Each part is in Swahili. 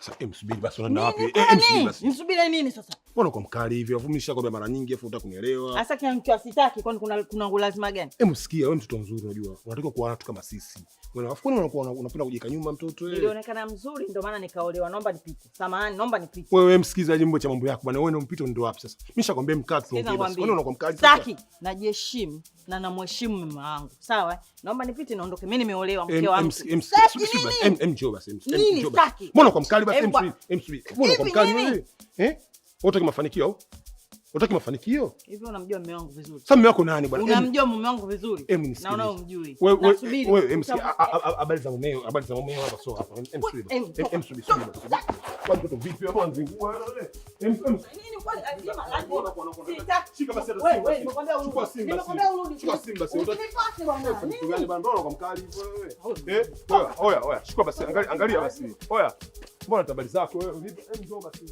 Sasa msubiri basi, unaenda wapi? Nini Msubiri kwani? basi. Nisubiri nini sasa? Mbona uko mkali hivi? Alafu mimi nishakwambia mara nyingi afu unataka kunielewa. Sasa kiamchwa sitaki, kwani kuna ulazima gani? Hebu sikia, wewe mtoto mzuri unajua. Unatakiwa kuwa watu kama sisi. Wewe alafu kwani unakuwa unapenda kujiweka nyuma mtoto wewe? Nilionekana mzuri ndio maana nikaolewa. Naomba nipite. Samahani, naomba nipite. Wewe msikizaji mambo cha mambo yako bwana. Wewe ndio mpito ndio wapi sasa? Mimi nishakwambia mkaa tuongee basi. Nikwambie. Kwani unakuwa mkali sasa? Sitaki. Najiheshimu na namheshimu mume wangu. Sawa? Naomba nipite naondoke. Mimi nimeolewa mke wangu. Sitaki nini? Njoo basi. Nini Njoo basi. sitaki? Mbona uko mkali basi? Em, Msubiri. Mbona uko Hivi mkali nini? wewe? Eh? Unataka mafanikio au? Unataka mafanikio? Hivi unamjua mume wangu vizuri? Sasa mume wako nani bwana? Unamjua mume wangu vizuri? Em, nisikilize. Naona umjui. Wewe Nasubiri. wewe msikia habari za mumeo, habari za mumeo hapa sio hapa. Msubiri. Em, Msubiri, subiri. Kwa mtoto vipi hapo anzingua wewe? Em. Nini kwani lazima lazima. Sitaki. Shika basi hata Wewe simu wewe basi. nimekwambia urudi. Chukua simu basi. Nimekwambia urudi. Chukua simu basi. Usinifuate bwana. Mtu gani bwana, mbona uko mkali hivyo wewe? Eh, oya, oya, oya. Chukua basi, angalia, angalia basi. Oya. Mbona tabari zako wewe? Vipi? Njoo basi.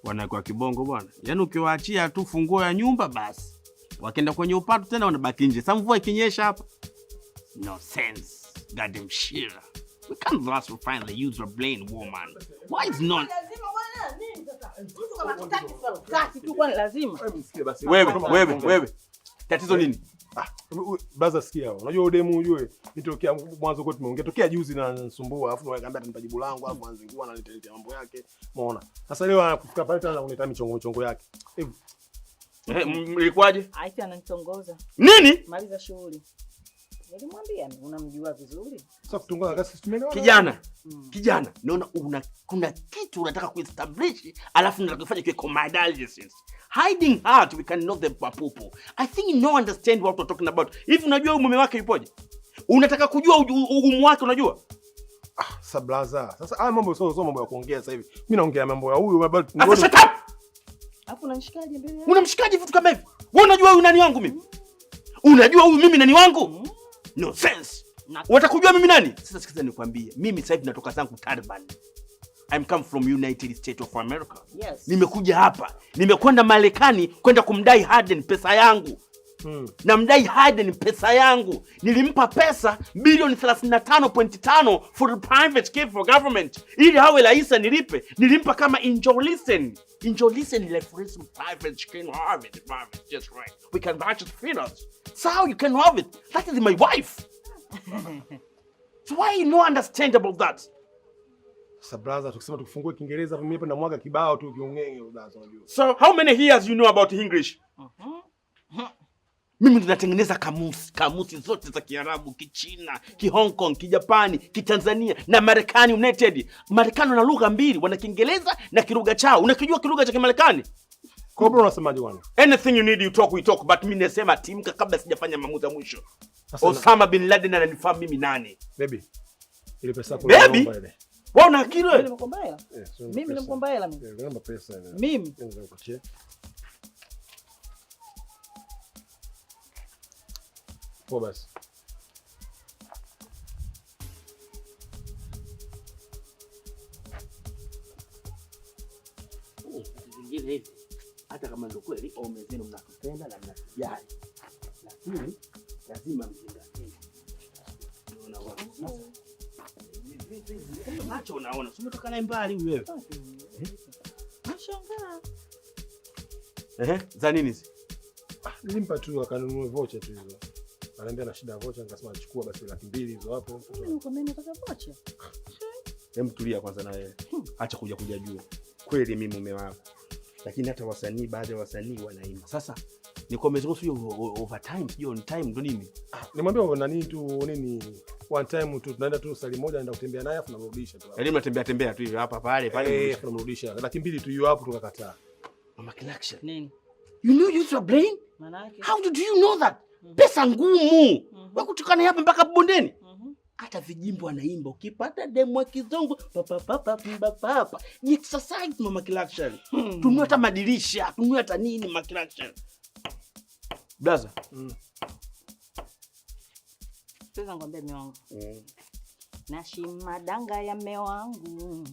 Wanawake wa kibongo bwana, yaani ukiwaachia tu funguo ya nyumba basi, wakienda kwenye upato tena wanabaki nje. Sasa mvua ikinyesha hapa, no sense. Goddamn shit. We can't just find the user blame woman. Why is not? Lazima bwana, nini sasa? Mtu kama hataki sasa, hataki tu kwani lazima. Wewe msikie basi. Wewe wewe wewe, tatizo nini? Ah, baza sikia. Unajua udemu ujue. Nitokea mwanzo kwetu tumeongea tokea juzi na nisumbua, alafu nikamwambia atanipa jibu langu, alafu anzingua na nitaletea mambo yake. Umeona? Sasa leo anakufika pale tena anakuleta michongo michongo yake. Hebu Eh, ilikuwaje? Aiti ananitongoza. Nini? Maliza shughuli. Nilimwambia mimi unamjua vizuri. Sasa kutongoza kasi tumeelewana. Kijana, kijana, naona una kuna kitu unataka kuestablish, alafu unataka kufanya kiwe commercial. Hiding heart we cannot the papupu. I think you no understand what we're talking about. Hivi unajua huyu mume wake yupoje? Unataka kujua ugumu wake unajua? Ah, sasa blaza. Sasa haya mambo sio mambo ya kuongea sasa hivi. Mimi naongea mambo ya huyu bado. Sasa shut up. Alafu unamshikaje mbele yake? Unamshikaje vitu kama hivi? Wewe unajua huyu nani wangu mimi? Unajua huyu mimi nani wangu? No sense. Unataka kujua mimi nani? Sasa sikiza nikwambie. Mimi sasa hivi natoka zangu Taliban. I'm come from United States of America. Yes. Nimekuja hapa. Nimekwenda Marekani kwenda kumdai Harden pesa yangu. Namdai Harden pesa yangu. Nilimpa pesa bilioni 35.5 for the private care for government. Ili awe rais nilipe. Nilimpa kama injolisten. Injolisten like for instance private can have it. Private, just right. We can budget finance. So how you can have it? That is my wife. So why you no understand about that? Sasa brother, tukisema tukifungue Kiingereza mimi hapa namwaga kibao tu kiongenge brother, unajua. So how many years you know about English? Mimi ndo natengeneza kamusi, kamusi zote za Kiarabu, Kichina, Kihong Kong, Kijapani, Kitanzania na Marekani United. Marekani wana lugha mbili, wana Kiingereza na kilugha chao. Unakijua kilugha cha Kimarekani? Kwa hiyo unasemaje bwana? Anything you need you talk, we talk, but mimi nasema timka kabla sijafanya maamuzi ya mwisho. Sasa Osama bin Laden ananifahamu mimi nani? Baby. Ile pesa yako Baby? naomba ile. Wewe una akili wewe? Mimi nimekuomba hela. Eh, sio Mimi pesa. nimekuomba hela mimi. Eh, naomba pesa ile. Mimi. Naweza kupatia. Poa basi. Vitu vingine hivi hata kama ndio kweli waume zenu mnatupenda na mnatujali, lakini lazima mzingatie. Unaona bwana? Sasa macho unaona, si umetoka naye mbali huyu wewe. Nashangaa. Ehe, za nini hizi? Ah, nilimpa tu akanunue vocha tu hizo. Ananiambia na shida ya vocha, nikasema achukua basi 200,000 hizo hapo. Mimi nikwambia nataka vocha. Hem, tulia kwanza na wewe. Acha kuja juu. Kweli mimi mume wako. Lakini hata wasanii, baadhi ya wasanii wanaimba. Sasa nilikuwa nimezungumza sio overtime, sio on time ndo nini? Ah, nimwambia nani tu nini one time tu tunaenda tu sali moja naenda kutembea naye afu namrudisha tu. Yaani mnatembea tembea tu hivi hapa pale pale. Eh, Mrudisha. afu namrudisha. 200,000 tu hiyo hapo tukakataa. Mama Kilaksha. Nini? You know you use your brain? Maana yake? How did you know that? Pesa ngumu. Wewe kutoka hapa mpaka bondeni. Hata vijimbo anaimba ukipata demu wa kizungu papa papa papa papa. Ni exercise Mama Kilaksha. Tunua hata madirisha, tunua hata nini Mama Kilaksha. Blaza. Sasa ngombe mume wangu. Nashima danga ya mume wangu.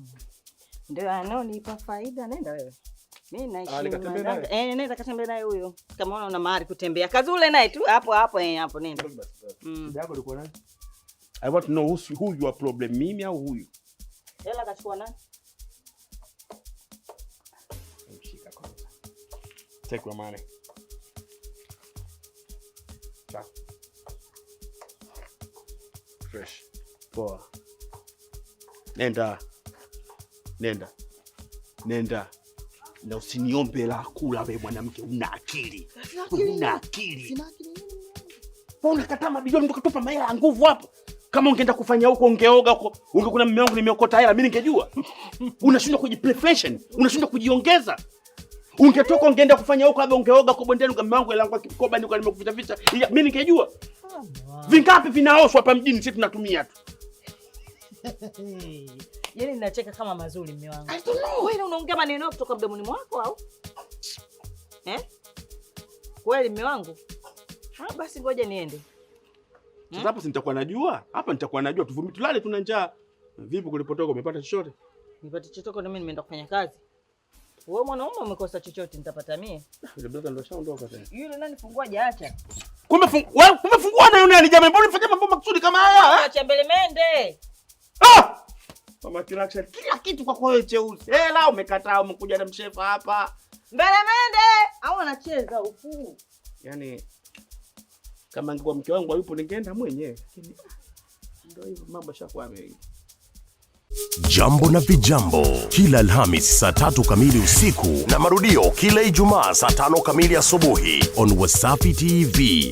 Ndio anaonipa faida. Nenda wewe. Mimi naishi Ah, nikatembee madanga. naye? Eh, nenda katembee naye huyo. Kama unaona mahali kutembea. Kazule naye tu hapo hapo hapo nenda. Shida yako ilikuwa nani? I want to know who's, who your problem, mimi au huyu? Hela kachukua nani? Mshika kwanza. Take your money. Ciao. Fresh. Poa. Nenda. Nenda. Nenda. Na usiniombe hela kula wewe mwanamke, una akili. Una akili. Sina akili nini? Wewe unakataa mabilioni ndio kutupa mahela ya nguvu hapo. Kama ungeenda kufanya huko, ungeoga huko, ungekuwa mume wangu nimeokota hela, mimi ningejua. Unashindwa kujiprefreshen, unashindwa kujiongeza. Ungetoka ungeenda kufanya huko, labda ungeoga huko bondeni, mume wangu hela yangu ya kikoba niko nimekuficha ficha. Mimi ningejua. Vingapi vinaoshwa hapa mjini, sisi tunatumia tu. Yaani ninacheka kama mazuri, mume wangu. I don't know. Wewe unaongea maneno kutoka mdomoni mwako au? Eh? Kweli mume wangu? Ah, basi ngoja niende. Sasa hapo si nitakuwa najua? Hapa nitakuwa najua, tuvumi tulale tuna njaa. Vipi kulipotoka, umepata chochote? Nipate chochote na mimi nimeenda kufanya kazi. Wewe mwanaume umekosa chochote, nitapata mie? Yule brother ndo shaondoka tena. Yule nani fungua hajaacha. Kumbe wewe kumbe fungua na yule nani jamani, mbona unifanyia mambo makusudi kama haya? Eh? Acha mbele mende. Ah! Mama Kilaksha, kila kitu kwa wewe cheusi. Hela umekataa, umekuja na mshefa hapa. Mbele mende au anacheza huku. Yaani kama angekuwa mke wangu hayupo ningeenda mwenyewe. Lakini ndio hivyo, mambo yashakuwa mengi. Jambo na Vijambo kila Alhamis saa 3 kamili usiku na marudio kila Ijumaa saa 5 kamili asubuhi on Wasafi TV.